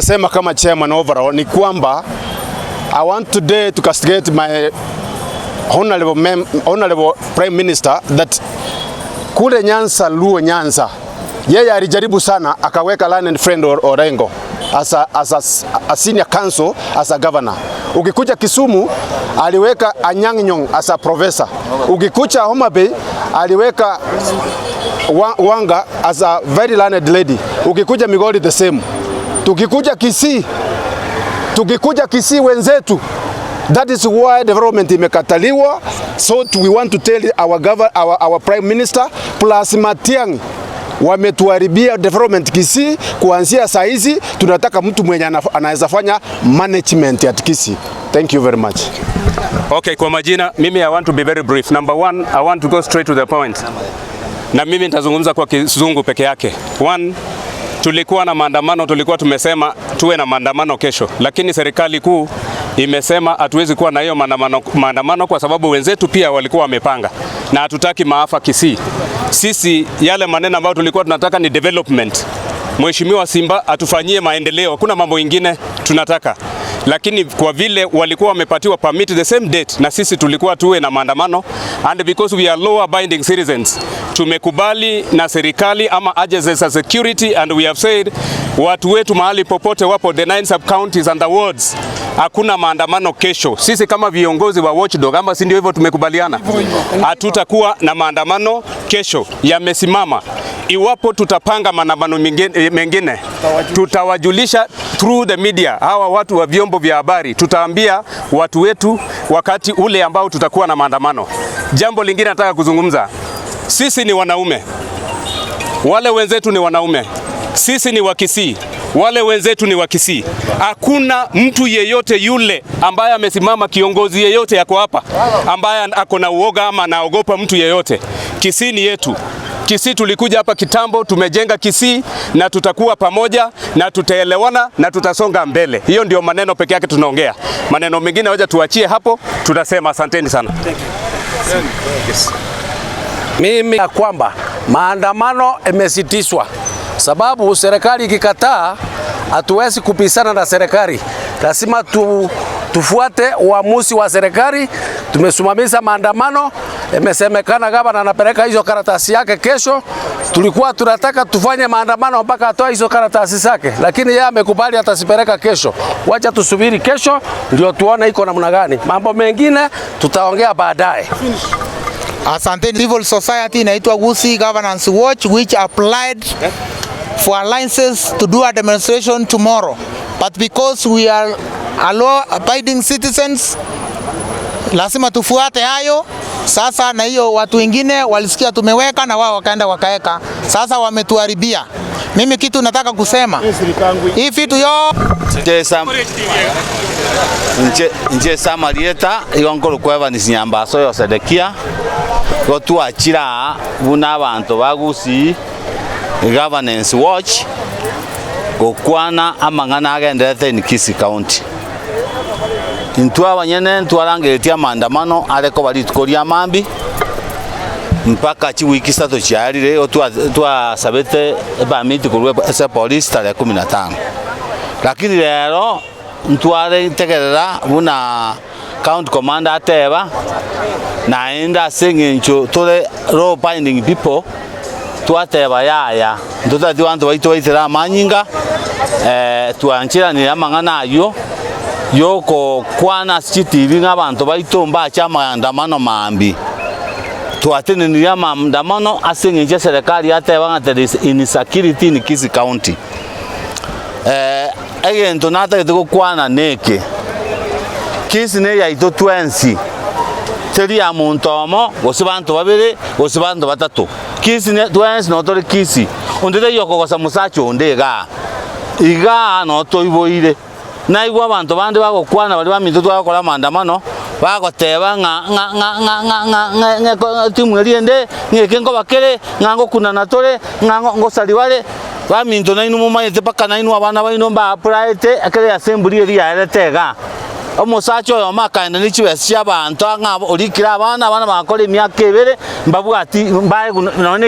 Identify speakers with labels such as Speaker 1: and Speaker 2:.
Speaker 1: Sema kama chairman overall ni kwamba I want today to castigate my honorable prime minister that kule Nyanza, Luo Nyanza, yeye alijaribu sana akaweka learned friend Orengo as a senior counsel, as a governor. Ukikuja Kisumu, aliweka Anyang' Nyong'o as a professor. Ukikuja Homa Bay, aliweka Wanga as a very learned lady. Ukikuja Migori, the same. Tukikuja Kisii wenzetu, that is why development imekataliwa. So we want to tell our prime minister plus Matiang'i wametuharibia development Kisii. Kuanzia saa hizi tunataka mtu mwenye anaweza fanya management at Kisii. Thank you very much.
Speaker 2: Okay, kwa majina mimi I want to be very brief. Number one, I want to go straight to the point. Na mimi nitazungumza kwa Kizungu peke yake. One, tulikuwa na maandamano, tulikuwa tumesema tuwe na maandamano kesho, lakini serikali kuu imesema hatuwezi kuwa na hiyo maandamano kwa sababu wenzetu pia walikuwa wamepanga na hatutaki maafa Kisii. Sisi yale maneno ambayo tulikuwa tunataka ni development. Mheshimiwa Simba atufanyie maendeleo, hakuna mambo ingine tunataka, lakini kwa vile walikuwa wamepatiwa permit the same date na sisi tulikuwa tuwe na maandamano, and because we are law abiding citizens, tumekubali na serikali ama agencies za security, and we have said watu wetu mahali popote wapo, the nine sub counties and the wards, hakuna maandamano kesho. Sisi kama viongozi wa watchdog, ama si ndio hivyo tumekubaliana, hatutakuwa na maandamano kesho, yamesimama. Iwapo tutapanga maandamano mengine, tutawajulisha through the media, hawa watu wa vyombo vya habari, tutaambia watu wetu wakati ule ambao tutakuwa na maandamano. Jambo lingine nataka kuzungumza, sisi ni wanaume, wale wenzetu ni wanaume, sisi ni Wakisii, wale wenzetu ni Wakisii. Hakuna mtu yeyote yule ambaye amesimama, kiongozi yeyote ako hapa ambaye ako na uoga ama anaogopa mtu yeyote. Kisii ni yetu. Kisii tulikuja hapa kitambo, tumejenga Kisii na tutakuwa pamoja na tutaelewana na tutasonga mbele. Hiyo ndio maneno peke yake tunaongea. Maneno mengine wacha tuachie hapo, tutasema asanteni sana. Yes.
Speaker 3: Mimi ya kwamba maandamano imesitishwa, sababu serikali ikikataa, hatuwezi kupishana na serikali, lazima tufuate uamuzi wa serikali. Tumesimamisha maandamano, imesemekana gavana anapeleka hizo karatasi yake kesho. Tulikuwa tunataka tufanye maandamano mpaka atoe hizo karatasi zake, lakini yeye amekubali atazipeleka kesho. Wacha tusubiri kesho ndio tuone iko namna gani. Mambo mengine tutaongea baadaye.
Speaker 4: Asante. Civil society inaitwa Gusii Governance Watch, which applied for a license to do a demonstration tomorrow. But because we are a law abiding citizens, lazima tufuate hayo. Sasa na hiyo watu wengine walisikia tumeweka na wao wakaenda wakaeka, sasa wametuharibia. Mimi kitu nataka kusema, hii vitu yo
Speaker 5: Nche samarieta igo nkoro nyambaso yo Sedekia go twachira buna abantu ba Gusii Governance Watch gokwana amang'ana agenderete in Kisii County. Intwe abanyene ntwarangeretie maandamano areko bari rituko ria mambi mpaka chiwiki isato chiarire twasabete permit korwa ase polisi tarehe 15, lakini lero ntware tegerera buna county commander ateba naenda ase eng'encho tore law abiding people twateba yaya ntotati bantu baitu baitera amanyinga, twanchiranire amang'ana aywo yokokwana ase chitibi ng'a abanto baito mbache amaandamano mambi. Twatenenirie amaandamano ase eng'encho eserikali yateba ng'a there is insecurity in Kisii County. Egento natagete gokwana neke Kisii ne yaito twensi, teri ya muntu omo gose banto babere gose banto batato. Kisii ne twensi notore Kisii onde taiyo musacha onde iga iga notoiboire naigwa abanto bande bagokwana bari baminto twagokora maandamano bagoteba ng'a ng'a ng'a ng'a ng'a ng'a ng'a ng'a timu eri ende ng'eke nkobakere ng'a ngokunana tore ng'a ngosari bare baminto nainwe momanyete mpaka nainwe abana baino mbaapuraete ekere assembly eri yaerete iga omosacha oyo makaenda ne chibesa chia abanto ng'a orikire abana abana bakora emiaka ebere mbabwati mbae nonye.